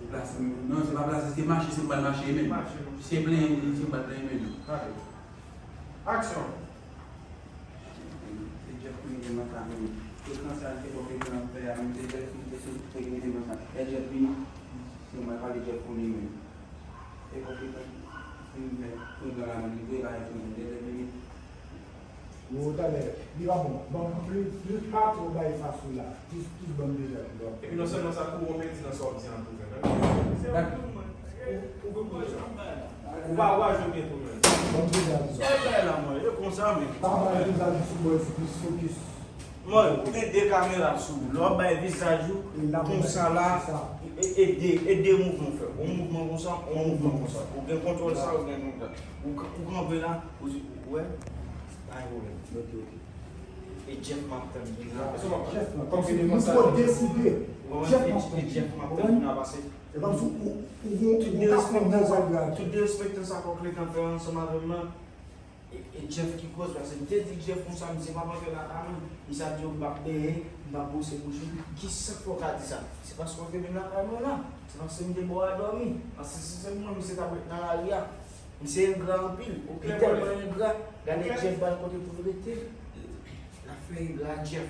Plase m, non, se pa plase, se mache, se m pral mache, men. Mache, non. Se plenyen, se m pral plenyen, men. Gade. Aksyon! Se Jeff ki mete m nan sa, men. Tout nan sa, se konfidans nan fè a, men se Jeff ki mete m nan sa. E Jeff vini, se mwen pale Jeff pou li, men. E konfidans, si m fè, tout nan la, men, li vre, pa gen pwoblèm. Jeff vini. Yo, talè, li pa bon. Ban m plis, plis pa twò bay fas ou la. Plis, plis ban m dezam. Epi non sèlman sa, kou w pèdi nan sa w ap di an tou, frè. Ou, ou, ou, ou pa waj ou byen tou, men. Ban m dezam. Sa w bay la, mwen, e konsa, men. Pa bay vizaj sou bò, plis fokis. Mwen, ou gen de kamera sou ou. Lè w ap bay vizaj ou, konsa la, e, e de, e de mouvman w fè. On mouvman konsa, on mouvman konsa. Ou gen kontwòl sa, ou gen konsa. Ou, ou kanpe la, ou di, ou wè? Pa gen pwoblèm. Ok, ok. E Jeff m ap tann vin la. Jeff, non, kòmsi nou twò deside. Jeff m ap tann. E Jeff m ap tann vin la pase. E kòmsi ou, ou, ou, ou ka fè yon bon bagay. Tout derespektan sa Kòk Letan fè ansanm avè m nan. E, e Jeff ki koz, paske m te di Jeff konsa, misye p ap antre lakay mwen. Misye ap di yo m p ap benyen, m p ap bwose bouch mwen. Kisa k fè w ka di sa? Se paske w te vin lakay mwen la. Se paske m te ba w a dòmi. Paske si se mwen, misye t ap ret nan lari a. Misye engra anpil. Li tèlman engra. Gade Jeff ba l kote pou l rete. L ap fè engra a Jeff.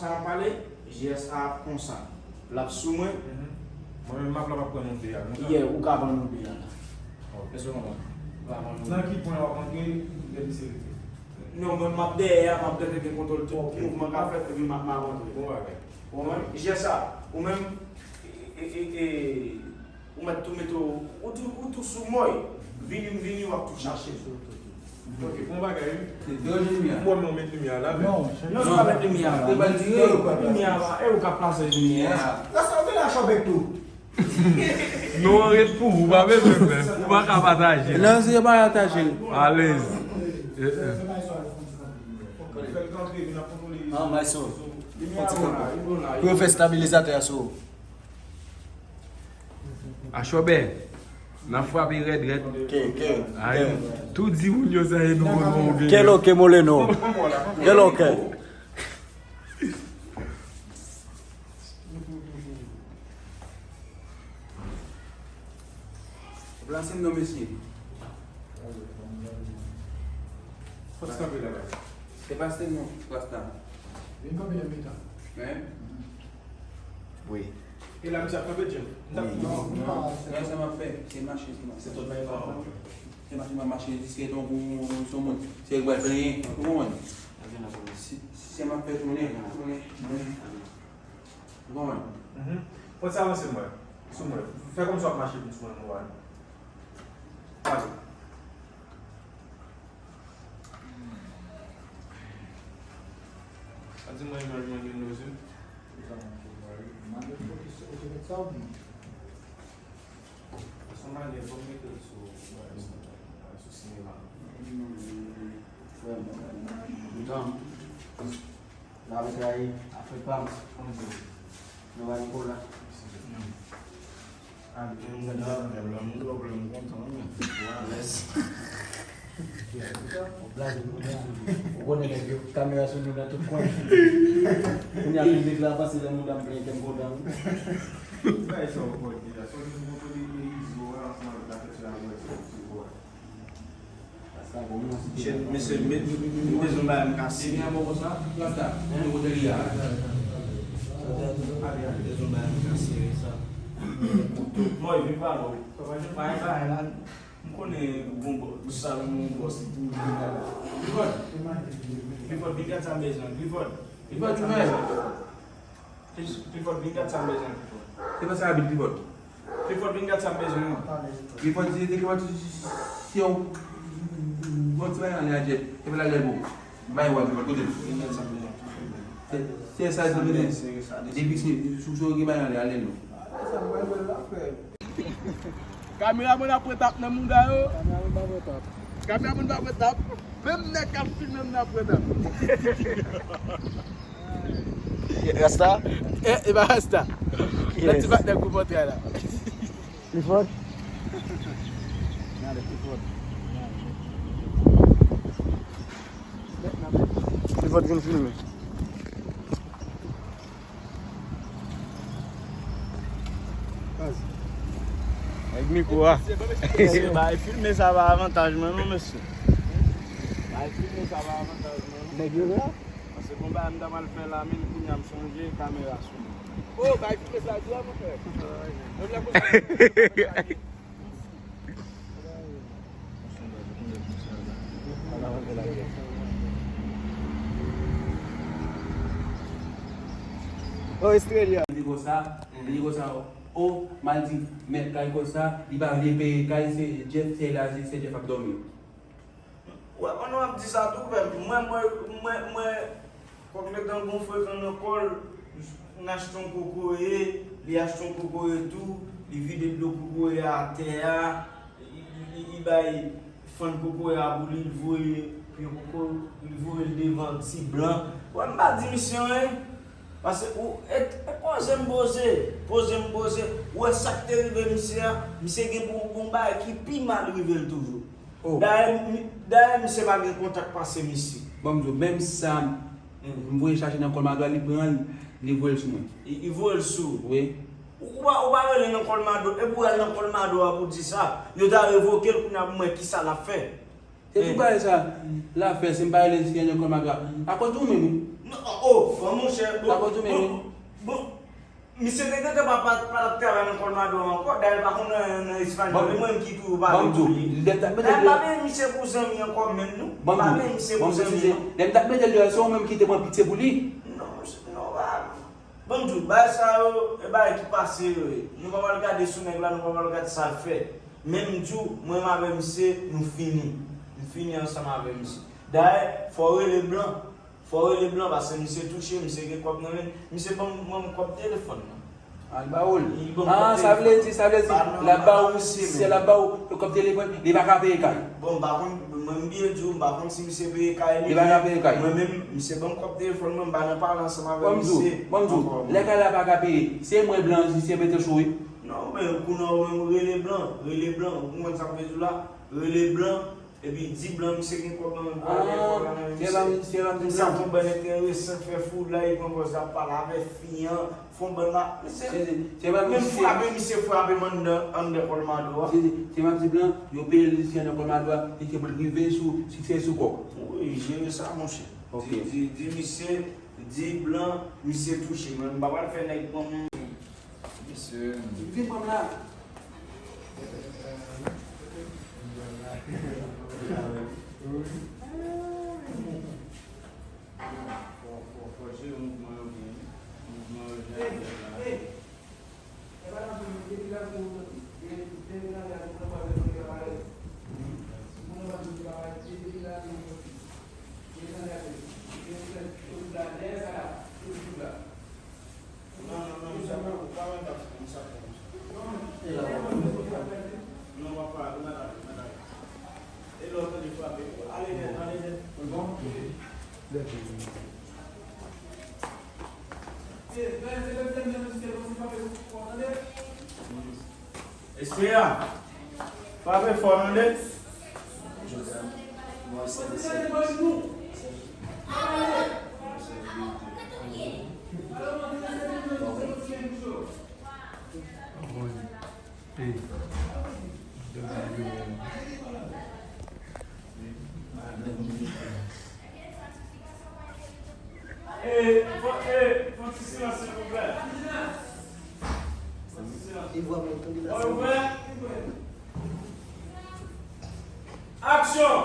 konsa ap pale, G S A ap konsa. L ap sou mwen. Mwen menm m ap la m ap pran nou de a. Yeah, ou ka pran nou de a la. Èske w konprann? Ou ka pran nou de a. Nan ki pwen w ap antre, lè misye rete? Non, mwen m ap dèyè a, m ap tande gen kontwòl tout mouvman k ap fèt, epi m ap, m ap antre. Bon bagay. Ou konprann? G S A, ou menm, e, e, e, ou mèt tou mete w, ou tou, ou tou sou mwen. Vini, m vini, w ap tou chache. Ok, bon bagay. Se de limyè. Mwen, mwen met limyè la, men. Non, se pa met limyè la. Se pa dire. Limyè la, e ou k ap plase limyè a. Rasta, ou vin la chòbèk tou. Nou an ret pou ou, ou pa bezwen fè. Ou pa ka pataje. Non, se pa pataje. Alèz. Ah, my soul. Pou yo fè stabilizatè a sou ou. Achòbè, n ap frape rèd rèd. Ke, ke, Ay, ke. Tou di moun yo sa e nou nou ou gen. Kelo ke moleno. Kelo ke. Plase m non, mesye. Fòs kanpe la, baz. Se pase non, Rasta. Vin kanpe nan mitan. Men. Wi. E la, misye ap kanpe, Jim. Misye ap Non, non. Nan sa m ap fè, se mache, se mache. Se tout bagay la. Se mache, m ap mache diskretan pou yon moun. Se yon moun. Se yon moun. Ou konprann? Si, si se m ap fè tounen, tounen, tounen. Ou konprann? Fòs avanse mwen. Sou mwen. Fè kòmsi w ap mache plis mwen mwen. Ale. Sa di mwen imaj mwen gen noze. Sa mwen gen pou mete l sou sou sinema. Jan. L ap trayi afè pa m. Nobody pou la. Ah, gen moun ki ap fè blan moun dwòl, m kontan, men. Ou alèz. Ou konnen nèg yo, kamera sou nou nan tout kwen. Kounye a mizik la pase nan moun ap plenyen kè m kontan. Bay sa w konn deja. Sa w vin montre li, li izo a, ansanm avèk afè sou la mwen, se ti bò. Mesye, mesye, m bezwen bay m kase. Mwen vin pale w. Bay bay la. M konnen bon bò, sa yon bon bòs li tou. Clifford, Clifford, vin gad sa m bezwen. Clifford, vin gad sa m bezwen. Clifford, vin gad sa m bezwen, Clifford. Se pa sa abit Clifford. Clifford, vin gad sa m bezwen an. Clifford, di, di Clifford, si yon bon ti bagay anlè a Jeff, epi l al lè bon. Bay wòl, Clifford, kote l? Se, se sa, se, se, se, depi si, si, si w gen bagay anlè, al lè non. Kameramann ap pran tap nan mouda yo. Kameramann pa pran tap. Kameramann pa pran tap. Menm nèg k ap filme m nan pran tap. Rasta? E, e pa Rasta. Nan ti patnè kou pòtrè la. Clifford? Gade Clifford. Clifford vin filme. Nèg mikwo a. Mesye, bay filme sa pa avantaj mwen non, mesye. Bay filme sa pa avantaj mwen non. Nèg yo la? Paske gon bagay m ta pral fè la, men kounye a m sonje kamera sou mwen. Oh, bay filme sa di a, monchè. Menm lè konsa. Oh, Australia. Li di konsa, li di konsa, oh, m al di mèt kay konsa, li pa vle peye kay, se Jeff, se la, se, se Jeff ap dòmi. Wè, pandan w ap di sa tou, frè m, mwen, mwen, mwen, mwen, kòk letan gon frekan nan kò l, n achte yon kokoye, li achte yon kokoye tou, li vide dlo kokoye a atè a, li, li, li, li bay fann kokoye a pou li, li voye pye koko, li voye l devan ti blan. Wè, m pa di misye anyen, paske ou, e, e poze m poze, poze m poze. Ou wè sa k te rive misye a, misye gen pou yon bagay ki pi mal rive l toujou. Oh. Dayè, mi-, dayè, misye pa gen kontak pase misye. Ban m di w, menm sa, m voye chache nan Kòlmado a, li pran l, li voye l sou mwen. Li, li voye l sou. Wi. Ou, ou pa, ou pa rele nan Kòlmado, epi w al nan Kòlmado a pou di sa, yo ta revoke l kounye a pou m wè kisa l ap fè. Se tout bagay sa, l ap fè, si m pa rele si nan Kòlmado a. Akoz de ou menm, wi. Non, oh, bon, monchè, bon, akoz de ou menm, bon, wi. Bon, Misye te gentan pa, pa, pa t ap travay nan Kòlmado ankò, dayè l pa konn anyen nan espanyòl, e mwen menm ki toujou pale pou li. Dayè m pa menm misye pou zanmi ankò menm non. M pa menm misye pou zanmi non. Lè m t ap mete l deyò, se ou menm ki te pran pitye pou li. Non, non, pa. Ban m di w, bagay sa yo, e bagay ki pase yo ye. Nou pa pral gade sou nèg la, nou pa pral gade sa l fè. Men m di w, mwen menm avè misye, nou fini. M fini ansanm avè misye. Dayè, fò w rele blan. Fò w rele blan, paske misye touche, misye gen kòb nan men l. Misye ban m, ban m kòb telefòn nan. Al ba w l. Li ban m kòb telefòn. Ah, sa vle di, sa vle di, l ap ba w, si l ap ba w kòb telefòn, li pa ka peye kay. Bon, m pa konn, mwen m byen di w, m pa konn si misye peye kay li. Li pa ka peye kay. Mwen menm, misye ban m kòb telefòn mwen, m pa nan pale ansanm avèk misye ankò. Ban m di w, ban m di w, lè kay la pa ka peye, se mwen blan, si se mete sou wi. Non, men kounye a ou menm rele blan, rele blan, ou konprann sa m vle di w la? Rele blan, epi di blan misye gen kòb nan men l, pral gen kòb la nan men misye. Misye ap fè yon bann enteresan, fè foulay, pran pòz ap pale avèk fi an, fè yon bann la. Misye menm frape, misye frape m anndan, anndan Kòlmado a. Se m ap di blan, yo peye l isi anndan Kòlmado a, li gen pou l rive sou siksè sou kòk. Wi, jere sa, monchè. Ok. Di, di, di misye, di blan, misye touche, men m pa pral fè nèg pran m. Mesye. Vin pran m la. Fò, fò, fò jere mouvman yo byen, wi. Mouvman yo jan ap fèt la. Non, non, non, misye ap fè, ou pa wè misye ap fè konsa. Non, papa, ou nan lari, ou nan lari. E lè w tande frape, ale nèt, ale nèt. Espè a. Frape fò, tande. E, fò, e, fò ti silans, silvouplè. Fò ti silans. Ou prè? Aksyon!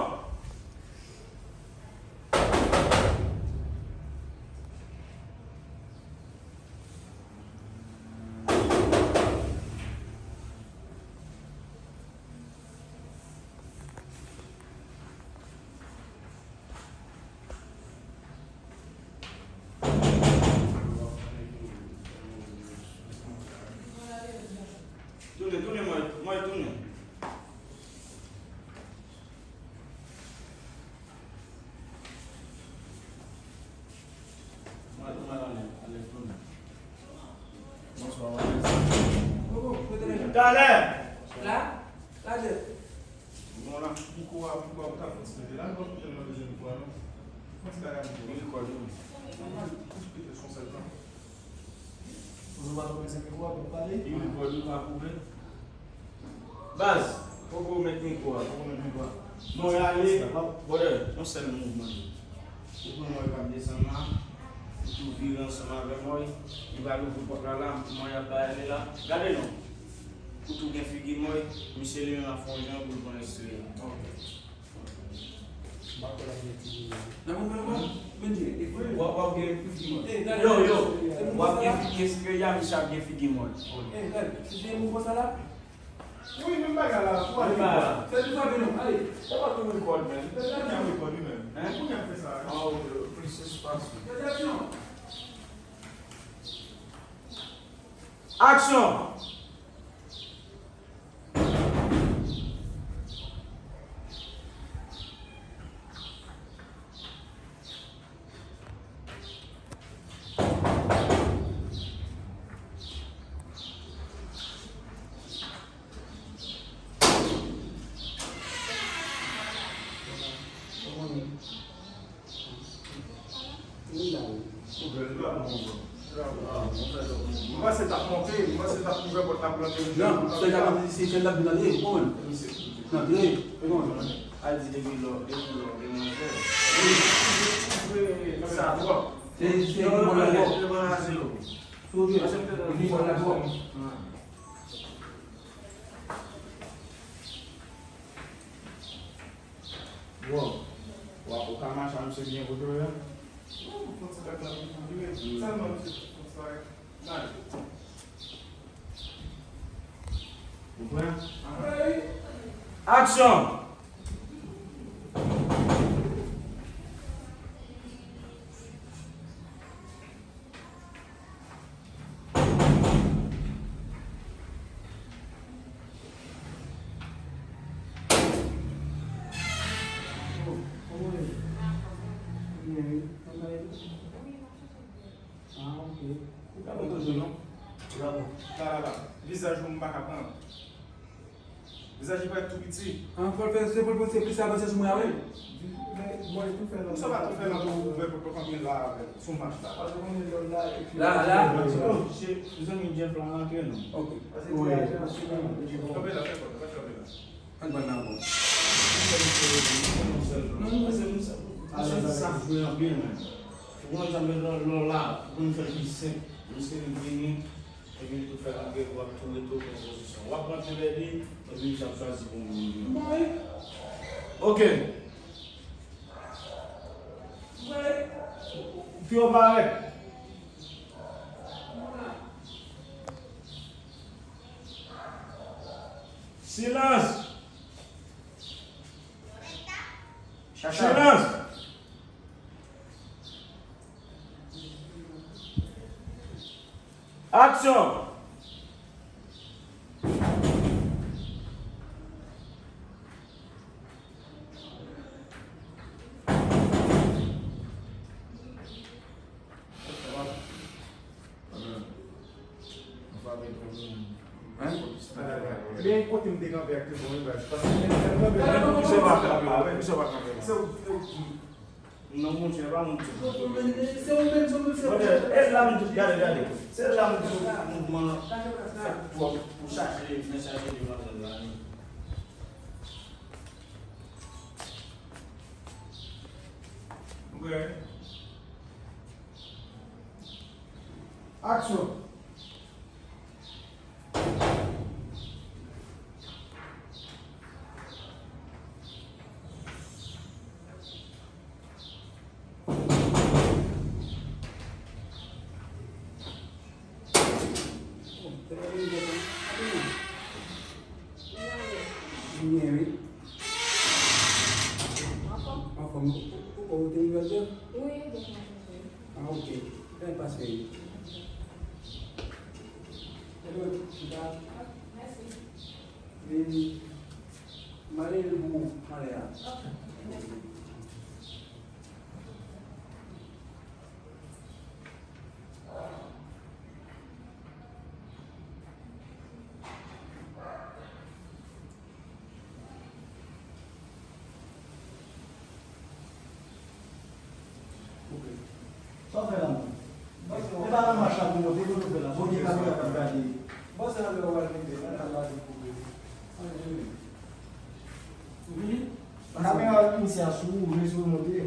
Bonswa, Vanessa. Talè! La? La, Jeff. Bon, la, piko a, piko a, ou ta fè ti pete la, nou pa bezwen mikwo a, non. Fè ti bagay mikwo a. Li rekòde, wi. Nòmal, ou pete son sèl tan. Ou pa bezwen mikwo a pou pale? Li rekòde, wi, pa pwoblèm. Baz, poko met mikwo a, poko met mikwo a. Bon, y ale, brother, yon sèl mouvman. Ou pran mwen k ap desann la, ou tou vire ansanm avè mwen, li pral ouvri pòt la la, mwen y ap bay ale la. Gade non. Ou tou gen figi mwen, misye li menm ap fè yon jan pou l pran ekstrè a. Nan mwen, mwen, mwen, mwen di, e vre. W ap, w ap gen figi mwen. Yo, yo, w ap gen figi ekstrè a, misye ap gen figi mwen. E, gade, se te nouvo sa la? Wi, menm bagay la, pou ale. Menm bagay la. Fè tou sa, Beno, ale. Ou pa tou rekòd, menm. Fè tou sa, Beno. Ou pa tou rekòd, wi, menm. Hein? Pou y ap fè sa, hein? Oh, plis espas, wi. Fè aksyon. Aksyon! Mwen panse t ap monte, mwen panse t ap ouvè pòt la pou l antre. Non, se ta mande si se l ap vin antre, ou konprann? Antre, ou konprann? Al di depi lò, depi lò, depi lò, depi lò. Sa twòp. Se, se, non, non, non, non. Sou vye, li vin la twòp. Bon. Wa, ou ka mache a misye byen kote w ye a? Bon, fon ti bèk la pou vire. Sèlman misye fon ti bagay. Gade. Ou prè? Aksyon! Ah, ok. Ou ka mete w non. Bravo. La, la, la. Vizaj ou m pa ka pran. Vizaj li parèt tou piti. Ah, fò l fè, se pou l fè plis avanse sou mwen a, wi. Ou sa pa tou fè nan tou ouvè pòt la, antre la avè l sou mach la. La, la. Mezanmi, Jeff la rantre non. Ok. Kanpe la, fè pòt la, kanpe la. Ak bann nan bon. Non, non, se, se, se sa k jwe anpil, men. Ou konn sa, men, lò, lò la, ou konn fè l pi senp. Jiske li vini, epi li tou fè l antre, w ap tou rete w pran pozisyon. W ap rantre lè li, epi li ap chwazi pou moun li. Bon, wi. Ok. Wi. Pi w parèt. Silans! Silans! Aksyon! Hein? Ebyen, kote m te kanpe a ki te bon, wi, baz. Paske lè m kanpe la, misye pa kanpe la, misye pa kanpe la. Se ou, se ou ki... Non, monchè, pa moun ki... Se ou menm, se ou menm, se ou menm. Monchè, e la m di, gade, gade. Se la m di mouvman an fèt twòp pou chaje, men chaje demwazèl la, wi. Ou prè? Aksyon! Byen, wi. Anfòm. Anfòm. Ou, ou, ou te nouvèl, Jeff? Wi, Jeff, mwen te nouvèl. Ah, ok. Byen pase, wi. Hello, chita. Mèsi. Vin. M ale pou anlè a. Ok. Mèsi. Sa w fè la menm? E pa nan mach la pou monte, pou nou fè la. Bon, gen kamera k ap gade. Bon, se nan lè w al rive, nan lè w al rive. Kamera inisya sou ou, vle sou monte.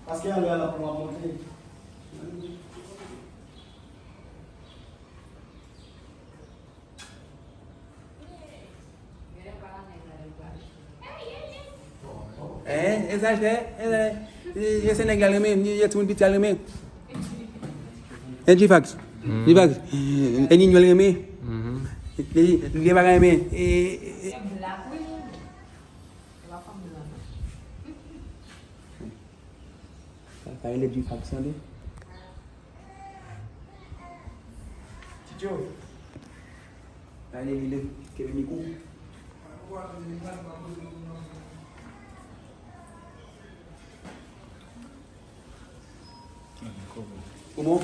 Paske anlè a l ap pran monte. Hein, e sa l fè? E, e, e se nèg la l renmen, e, e timoun piti a l renmen. E G-Fax. G-Fax. E Ninyo l renmen. E, e, li pa renmen. E, e, e. Sa, sa rele G-Fax, tande. Tityo. Sa rele li, kenbe mikwo. Ou bon?